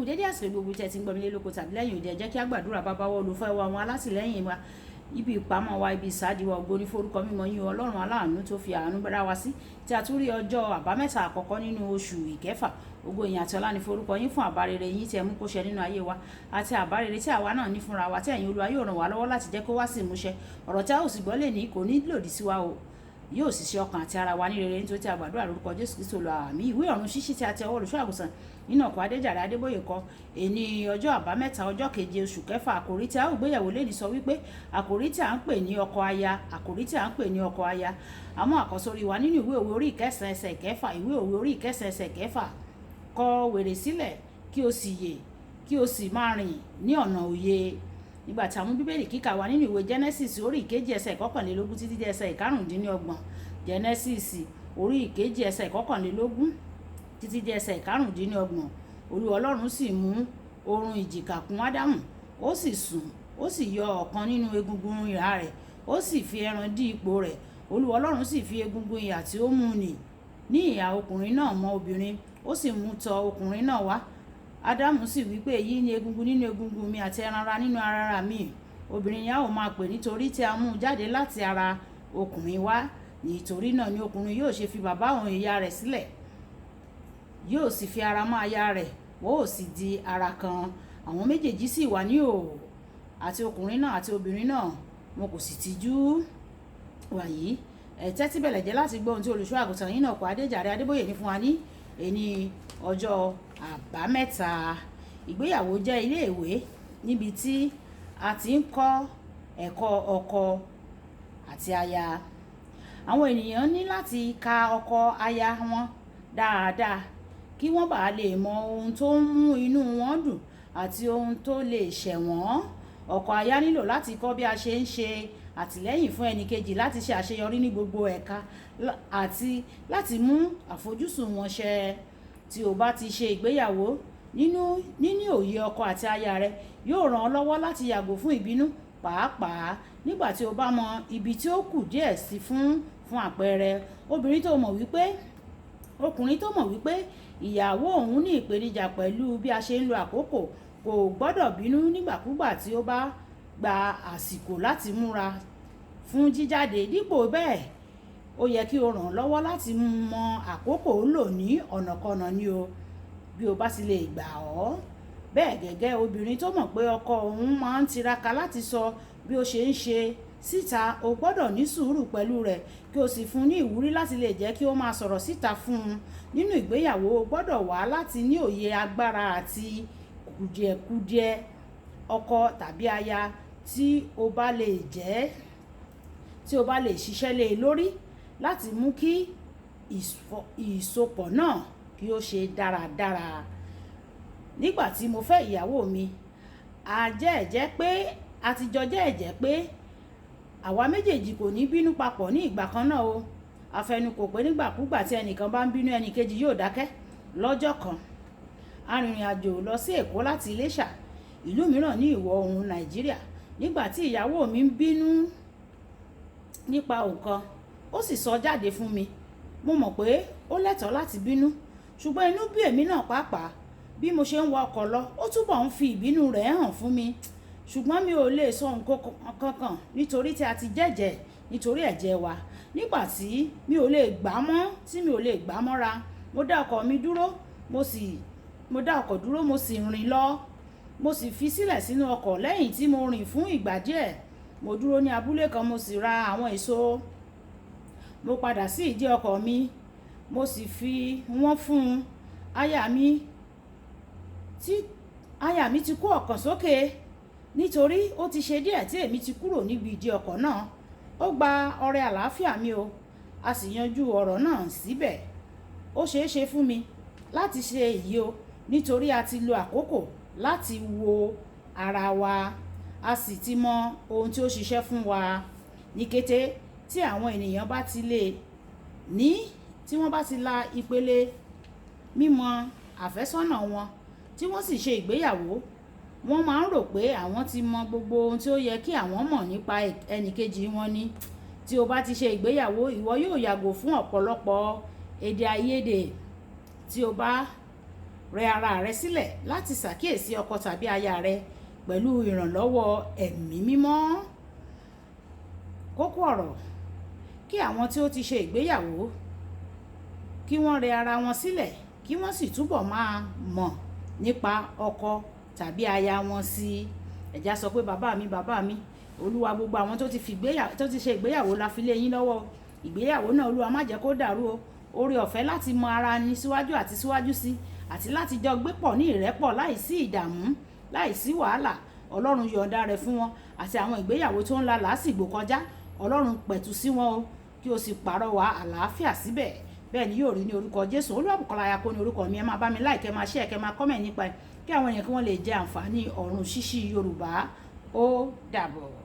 Kú dédé àsìkò gbogbo tí ẹ ti ń gbọ́ mi lé lóko tàbí lẹ́yìn òde. Ẹ jẹ́ kí a gbàdúrà. Bàbá wa, olùfẹ́ wa, àwọn alátìlẹ́yìn wa, ibi ìpamọ́ wa, ibi ìsádi wa, ògo ní forúkọ mímọ́ yín, Ọlọ́run aláàánú tó fi àánú dá wa sí, tí a tún rí ọjọ́ àbámẹ́ta àkọ́kọ́ nínú oṣù ìkẹfà. Ògo, ìyìn àti ọlá ní forúkọ yín fún àbá rere yín tí ẹ mú kó ṣẹ nínú ayé wa, àti àbá rere tí àwa náà ní fúnra wa, tí ẹ̀yin Olúwa yóò ràn wá lọ́wọ́ láti jẹ́ kó wá sí ìmúṣẹ. Ọ̀rọ̀ tí a ó sì gbọ́ lè ní kò ní lòdì sí wa o, yóò sì ṣe ọkàn àti ara wa ní rere, nítorí tí a gbàdúrà lórúkọ Jésù Kristo lọ, àmín. Ìwé Ọ̀run Ṣíṣí tí a ti ọwọ́ olùṣọ́ àgùntàn nínú ọkọ̀ Adéjàre Adébóyè kọ, èní ọjọ́ àbámẹ́ta, ọjọ́ 7 oṣù kẹfà, àkòrí tí a ó gbéyẹ̀wò lẹ́ni sọ wípé àkòrí tí a ń pè ní ọkọ aya, àkòrí tí a ń pè ní ọkọ aya. Àmọ́ àkọ́sórí wa nínú ìwé Òwe orí 9 ẹsẹ̀ 6, ìwé Òwe orí 9 ẹsẹ̀ 6: "Kọ wèrè sílẹ̀ kí o sì yè, kí o sì máa rìn ní ọ̀nà òye." Nígbà tí a mú Bíbélì kíkà wá nínú ìwé Genesis orí 2 ẹsẹ̀ 21 títí dé ẹsẹ̀ 25, Genesis orí 2 ẹsẹ̀ 21 títí dé ẹsẹ̀ 25. Olúwa Ọlọ́run sì mú oorun ìjìká kún Ádámù, ó sì sùn, ó sì yọ ọ̀kan nínú egungun ìhà rẹ̀, ó sì fi ẹran dí ipò rẹ̀. Olúwa Ọlọ́run sì fi egungun ìhà tí ó mú nì ní ìhà ọkùnrin náà mọ́ obìnrin, ó sì mú tọ̀ ọkùnrin náà wá. Ádámù sì wí pé, "Èyí ni egungun nínú egungun mi àti ẹran ara nínú ara mi. Obìnrin ni a ó máa pè, nítorí tí a mú un jáde láti ara ọkùnrin wá. Nítorí náà ni ọkùnrin yóò ṣe fi bàbá òun ìyá rẹ̀ sílẹ̀, yóò sì fi ara mọ́ aya rẹ̀, wọ́n ó sì di ara kan. Àwọn méjèèjì sì wà ní ìhòhò, àti ọkùnrin náà àti obìnrin náà, wọn kò sì tijú." Wàyí, ẹ tẹ́tí bẹ̀lẹ̀ jẹ́ láti gbọ́ ohun tí olùṣọ́ àgùntàn yín náà kọ́ Adéjàre Adébóyè ní fún wa ní èní ọjọ́ àbámẹ́ta. Ìgbéyàwó jẹ́ ilé ìwé níbi tí a ti ń kọ́ ẹ̀kọ́ ọkọ àti aya. Àwọn ènìyàn ní láti ka ọkọ aya wọn dáadáa kí wọ́n bàa lè mọ ohun tó ń mú inú wọn dùn àti ohun tó lè ṣẹ̀ wọ́n. Ọkọ aya nílò láti kọ́ bí a ṣe ń ṣe àtìlẹ́yìn fún ẹnìkejì láti ṣe àṣeyọrí ní gbogbo ẹ̀ka àti láti mú àfojúsùn wọn ṣẹ. Tí o bá ti ṣe ìgbéyàwó, nínú níní òye ọkọ àti aya rẹ yóò ràn ọ́ lọ́wọ́ láti yàgò fún ìbínú, pàápàá nígbà tí o bá mọ ibi tí ó kù díẹ̀ sí. Fún àpẹẹrẹ, obìnrin tó mọ̀ wípé ọkùnrin tó mọ̀ wípé ìyàwó òun ní ìpèníjà pẹ̀lú bí a ṣe ń lo àkókò kò gbọ́dọ̀ bínú nígbàkúgbà tí ó bá gba àsìkò láti múra fún jíjáde. Dípò bẹ́ẹ̀, ó yẹ kí o ràn án lọ́wọ́ láti mọ àkókò lò ní ọ̀nàkọnà ni o, bí o bá sì lè gbà ọ́. Bẹ́ẹ̀ gẹ́gẹ́, obìnrin tó mọ̀ pé ọkọ òun máa ń tiraka láti sọ bí ó ṣe ń ṣe síta, o gbọ́dọ̀ ní sùúrù pẹ̀lú rẹ̀ kí o sì fún un ní ìwúrí láti lè jẹ́ kí ó máa sọ̀rọ̀ síta fún un. Nínú ìgbéyàwó, o gbọ́dọ̀ wá láti ní òye agbára àti kùdìẹ̀kudiẹ ọkọ tàbí aya tí o bá lè jẹ́ tí o bá lè ṣiṣẹ́ lé e lórí láti mú kí ìsopọ̀ náà kí ó ṣe dáradára. Nígbà tí mo fẹ́ ìyàwó mi, a jẹ́ ẹ̀jẹ́ pé a ti jọ jẹ́ ẹ̀jẹ́ pé àwa méjèèjì kò ní bínú papọ̀ ní ìgbà kan náà o. A fẹnu kò pé nígbàkúgbà tí ẹnìkan bá ń bínú, ẹnìkejì yóò dákẹ́. Lọ́jọ́ kan, a rìnrìn àjò lọ sí Èkó láti Iléṣà, ìlú mìíràn ní ìwọ̀ oòrùn Nàìjíríà. Nígbà tí ìyàwó mi ń bínú nípa nǹkan, ó sì sọ jáde fún mi. Mo mọ̀ pé ó lẹ́tọ̀ọ́ láti bínú, ṣùgbọ́n inú bí èmi náà pàápàá. Bí mo ṣe ń wa ọkọ̀ lọ, ó túbọ̀ ń fi ìbínú rẹ̀ hàn fún mi, ṣùgbọ́n mi ò lè sọ nǹkan kankan nítorí tí a ti jẹ́jẹ́ nítorí ẹ̀jẹ̀ wa. Nígbà tí mi ò lè gbà mọ́, tí mi ò lè gbà mọ́ra, mo dá ọkọ̀ mi dúró, mo dá ọkọ̀ dúró, mo sì rìn lọ. Mo sì fi sílẹ̀ sínú ọkọ̀. Lẹ́yìn tí mo rìn fún ìgbà díẹ̀, mo dúró ní abúlé kan, mo sì ra àwọn èso. Mo padà sí ìdí ọkọ̀ mi, mo sì fi wọ́n fún un. Aya mi ti kó ọkàn sókè nítorí ó ti ṣe díẹ̀ tí èmi ti kúrò níbi ìdí ọkọ̀ náà. Ó gba ọrẹ àlàáfíà mi o, a sì yanjú ọ̀rọ̀ náà síbẹ̀. Ó ṣeé ṣe fún mi láti ṣe èyí o nítorí a ti lo àkókò láti wo ara wa, a sì ti mọ ohun tí ó ṣiṣẹ́ fún wa. Ní kété tí àwọn ènìyàn bá ti lè ní tí wọ́n bá ti la ìpele mímọ àfẹ́sọ́nà wọn tí wọ́n sì ṣe ìgbéyàwó, wọ́n máa ń rò pé àwọn ti mọ gbogbo ohun tí ó yẹ kí àwọn mọ̀ nípa ẹnìkejì wọn ni. Tí o bá ti ṣe ìgbéyàwó, ìwọ yóò yàgò fún ọ̀pọ̀lọpọ̀ èdè àìyedè tí o bá Rẹ ara rẹ sílẹ̀ láti ṣàkíyèsí ọkọ tàbí aya rẹ pẹ̀lú ìrànlọ́wọ́ Ẹ̀mí Mímọ́. Kókó ọ̀rọ̀: kí àwọn tí ó ti ṣe ìgbéyàwó kí wọ́n rẹ ara wọn sílẹ̀, kí wọ́n sì túbọ̀ máa mọ̀ nípa ọkọ tàbí aya wọn sí i. Ẹ̀já sọ pé, bàbá mi, bàbá mi, Olúwa, gbogbo àwọn tó ti ṣe ìgbéyàwó la fi lé yín lọ́wọ́. Ìgbéyàwó náà, Olúwa, má jẹ́ kó dàrú o. Oore ọ̀fẹ́ láti mọ ara ní síwájú àti síwájú sí, àti láti jọ gbé pọ̀ ní ìrẹ́pọ̀ láìsí ìdààmú, láìsí wàhálà, Ọlọ́run yọ̀ǹda rẹ̀ fún wọn. Àti àwọn ìgbéyàwó tó ń la làásìgbò kọjá, Ọlọ́run pẹ̀tù sí wọn o, kí o sì pàrọwà àlàáfíà síbẹ̀. Bẹ́ẹ̀ ni yóò rí ní orúkọ Jésù. Olúwabùkọ́lá Ayako ní orúkọ mi. Ẹ máa bá mi like, ẹ máa share, kẹ́ máa comment nípa ẹ̀, kí àwọn èèyàn kí wọ́n lè jẹ àǹfààní Ọ̀run Ṣíṣí Yorùbá. Ó dàbọ̀.